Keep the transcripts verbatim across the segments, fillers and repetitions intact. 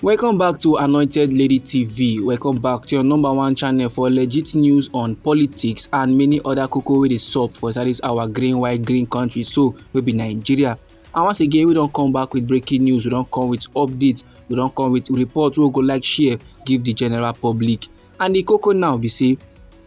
Welcome back to Anointed Lady T V. Welcome back to your number one channel for legit news on politics and many other koko wey dey sup for inside this our green, white, green country so wey be Nigeria. And once again, we don come back with breaking news, we don come with updates, we don come with reports wey we go like share give the general public. And the koko now be say,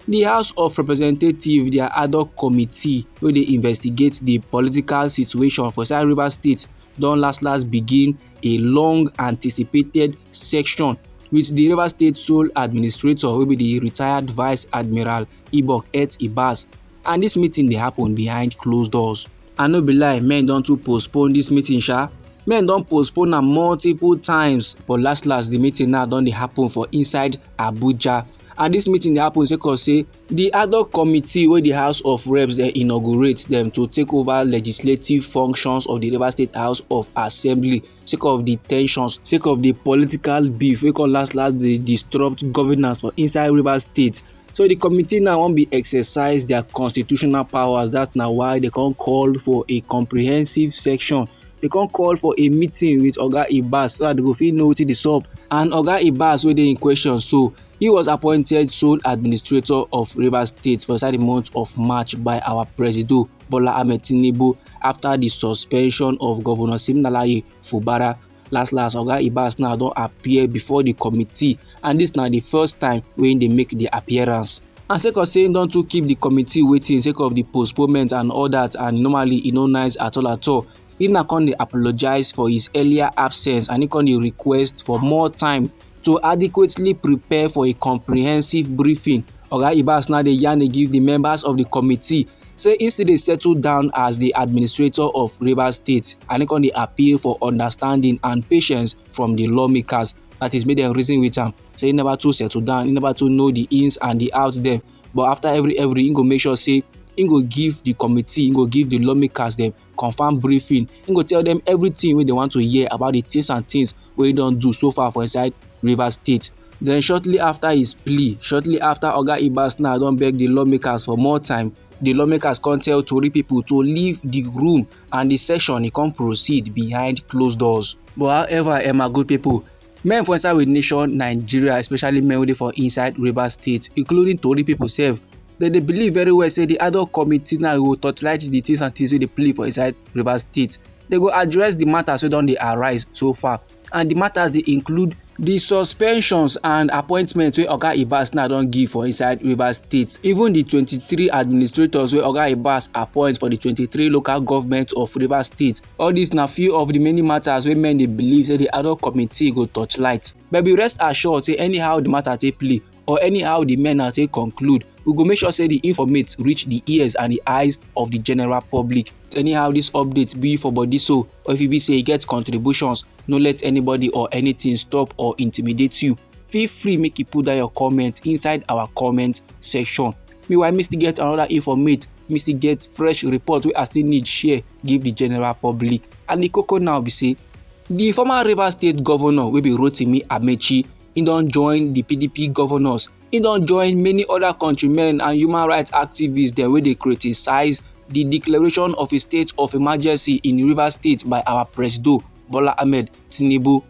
the House of Representatives, their ad hoc committee wey dey investigate the political situation for inside Rivers State don last last begin a long anticipated session with the Rivers State sole administrator wey be the retired Vice Admiral Ibok Et Ibas. And this meeting dey happen behind closed doors. I no be lie, men don too postpone this meeting, sha. Men don postpone am multiple times, but last last, the meeting now don dey happen for inside Abuja. And this meeting dey happen sake of say the ad hoc committee wey the House of Reps dey inaugurate dem to take over legislative functions of the Rivers State House of Assembly, sake of the tensions, sake of the political beef wey come last last dey disrupt governance for inside Rivers State. So the committee now wan be exercise their constitutional powers. That na why they come call for a comprehensive session. They come call for a meeting with Oga Ibas so that they go fit know wetin dey sup. And Oga Ibas wey dey in question so, he was appointed sole administrator of Rivers State for inside the month of March by our Presido Bola Ahmed Tinubu after the suspension of Governor Siminalayi Fubara. Last last, Oga Ibas now don appear before the committee, and this na the first time wey he dey make the appearance. And sake of say he don too keep the committee waiting sake of the postponement and all that, and normally e no nice at all at all. He na come dey apologize for his earlier absence, and he come dey request for more time to adequately prepare for a comprehensive briefing. Oga Ibas now dey yarn dey give the members of the committee say he still dey settle down as the administrator of Rivers State, and he come dey appeal for understanding and patience from the lawmakers. That is, make dem reason with am. Say he never too settle down, he never too know the ins and the outs dem. But after every every, he go make sure say he go give the committee, he go give the lawmakers dem confirm briefing. He go tell them everything wey they want to hear about the things and things wey he don do so far for inside Rivers State. Then shortly after his plea, shortly after Oga Ibas now don beg the lawmakers for more time, the lawmakers come tell tori people to leave the room, and the session e come proceed behind closed doors. But however, eh, my good people, men for inside with nation Nigeria, especially men wey dey for inside Rivers State, including tori people sef, dem dey believe very well say the ad hoc committee now go torchlight the things and things wey dey play for inside Rivers State. They go address the matters wey don dey arise so far, and the matters dey include the suspensions and appointments wey Oga Ibas now don give for inside Rivers State. Even the twenty-three administrators wey Oga Ibas appoint for the twenty-three local government of Rivers State. All these na few of the many matters wey men dey believe say the ad hoc committee go torchlight. But be rest assured say anyhow the matter take play, or anyhow the men now take conclude, we go make sure say the informate reach the ears and the eyes of the general public. Anyhow this update be for body so, or if e be say you get contributions, no let anybody or anything stop or intimidate you. Feel free make you put down your comment inside our comment section. Meanwhile, me still get another informate, me still get fresh report wey I still need share give the general public. And the koko now be say, the former Rivers State governor wey be Rotimi Amechi, he don join the P D P governors. He don join many other countrymen and human rights activists dem wey dey criticize the declaration of a state of emergency in Rivers State by our Presido Bola Ahmed Tinubu.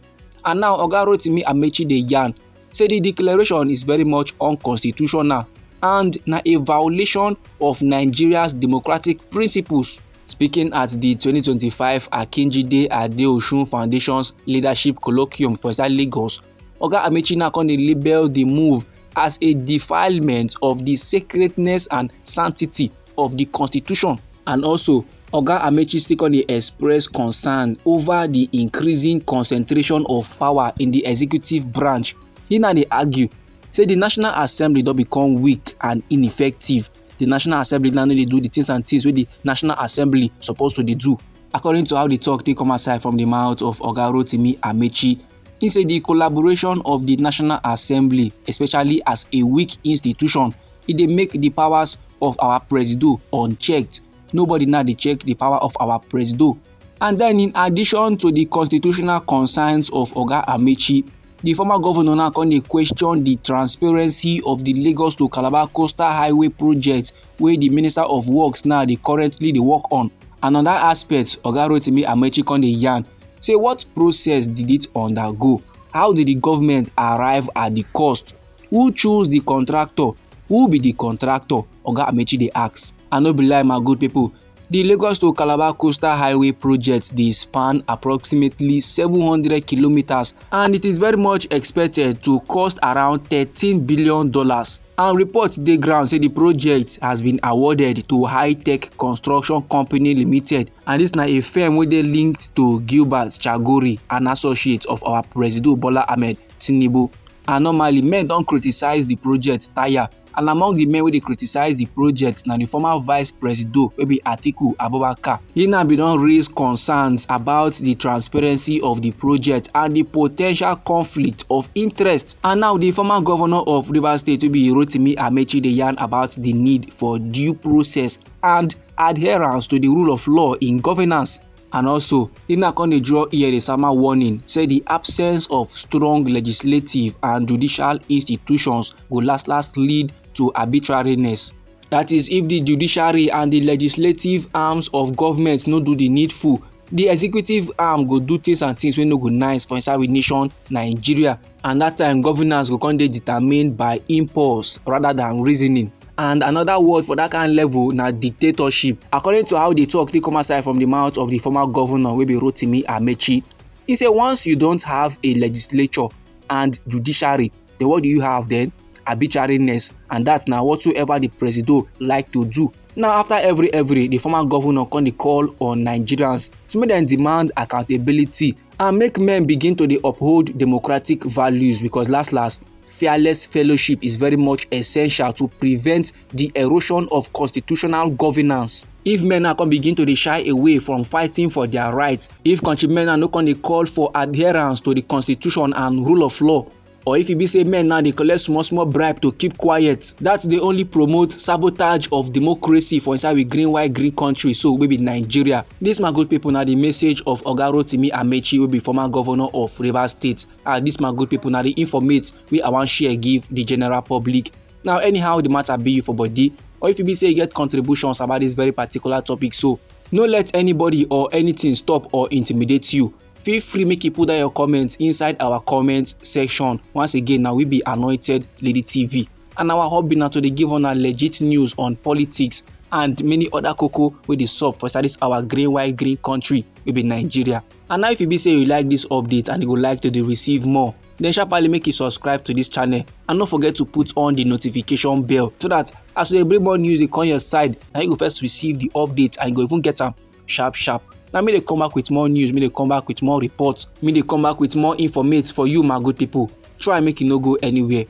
And now Oga Rotimi Amechi dey yarn say the declaration is very much unconstitutional and na a violation of Nigeria's democratic principles. Speaking at the twenty twenty-five Akinjide Adeosun Foundation's Leadership Colloquium for inside Lagos, Oga Amechi now come dey label the move as a defilement of the sacredness and sanctity of the constitution. And also, Oga Amechi still come dey express concern over the increasing concentration of power in the executive branch. He now dey argue say the National Assembly don become weak and ineffective. The National Assembly now no dey do the things and things wey the National Assembly suppose to dey do. According to how the talk take come outside from the mouth of Oga Rotimi Amechi, he say the collaboration of the National Assembly, especially as a weak institution, e dey make the powers of our Presido unchecked. Nobody now dey check the power of our Presido. And then, in addition to the constitutional concerns of Oga Amechi, the former governor now come dey question the transparency of the Lagos to Calabar Coastal Highway project wey the Minister of Works now dey currently dey work on. Another aspect, Oga Rotimi Amechi come dey yarn say, what process did it undergo? How did the government arrive at the cost? Who choose the contractor? Who be the contractor? Oga Amechi dey ask. I no be lie, my good people. The Lagos to Calabar Coastal Highway project dey span approximately seven hundred kilometers, and it is very much expected to cost around thirteen billion dollars. And report dey ground say the project has been awarded to High Tech Construction Company Limited, and this na a firm wey dey linked to Gilbert Chagori, an associate of our Presido Bola Ahmed Tinubu. And normally, men don criticize the project tire, and among the men wey dey criticize the project na the former vice presido wey be Atiku Abubakar. He now bin don raise concerns about the transparency of the project and the potential conflict of interest. And now the former governor of Rivers State wey be Rotimi Amechi dey yarn about the need for due process and adherence to the rule of law in governance. And also, he now come dey draw ear dey sama warning say the absence of strong legislative and judicial institutions go last last lead to arbitrariness. That is, if the judiciary and the legislative arms of government no do the needful, the executive arm go do things and things wey no go nice for inside we nation Nigeria. And that time, governance go come dey determined by impulse rather than reasoning. And another word for that kind level na dictatorship. According to how the talk take come aside from the mouth of the former governor wey be Rotimi Amechi, he say once you don't have a legislature and judiciary, then what do you have then? Arbitrariness. And that na whatsoever the presido like to do. Now, after every every, the former governor come dey call on Nigerians to make dem demand accountability and make men begin to dey uphold democratic values, because last last, fearless fellowship is very much essential to prevent the erosion of constitutional governance. If men now come begin to dey shy away from fighting for their rights, if countrymen now no come dey call for adherence to the constitution and rule of law, or if e be say men now dey collect small small bribe to keep quiet, that dey only promote sabotage of democracy for inside we green white green country so wey be Nigeria. This, my good people, na the message of Oga Rotimi Amechi, wey be former governor of Rivers State. And this, my good people, na the informate wey I wan share give the general public. Now, anyhow the matter be you for body, or if you be say you get contributions about this very particular topic, so no let anybody or anything stop or intimidate you. Feel free make you put down your comments inside our comment section. Once again, now we be Anointed Lady T V, and our hobby now to dey give on our legit news on politics and many other cocoa with the sub for this our green white green country, we be Nigeria. And now, if you be say you like this update and you would like to dey receive more, then sharply make you subscribe to this channel, and don't forget to put on the notification bell so that as we bring more news dey come your side, now you go first receive the update and you go even get am sharp sharp. Now me dey come back with more news, me dey come back with more reports, me dey come back with more informates for you, my good people. Try make you no go anywhere.